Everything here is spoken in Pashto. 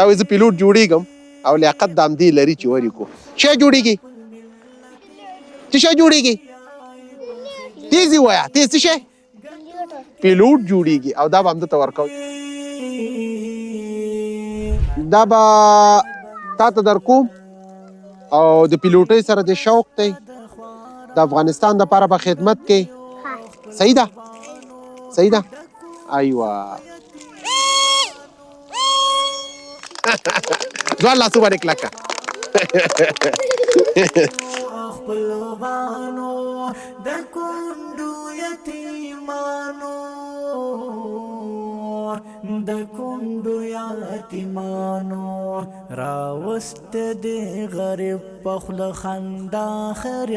دا وایي زه پیلوټ جوړیږم او لیاقت د همدې لري چې وري کو شی جوړیږي. څه شی جوړیږي؟ تیز یې ووایه، تیز. څه شی؟ پیلوټ جوړیږي. او دا به همده ته ورکوم، دا به تا ته درکوم. او د پیلوټۍ سره د شوق دی، د افغانستان دپاره به خدمت کوي. صحیح ده؟ صحیح ده. ایوه، ځوان لاسو باندې کلکه. خپلوانو د کونډو یتیمانو، د کونډو یتیمانو راوست دې غریب په خوله خندا خیر.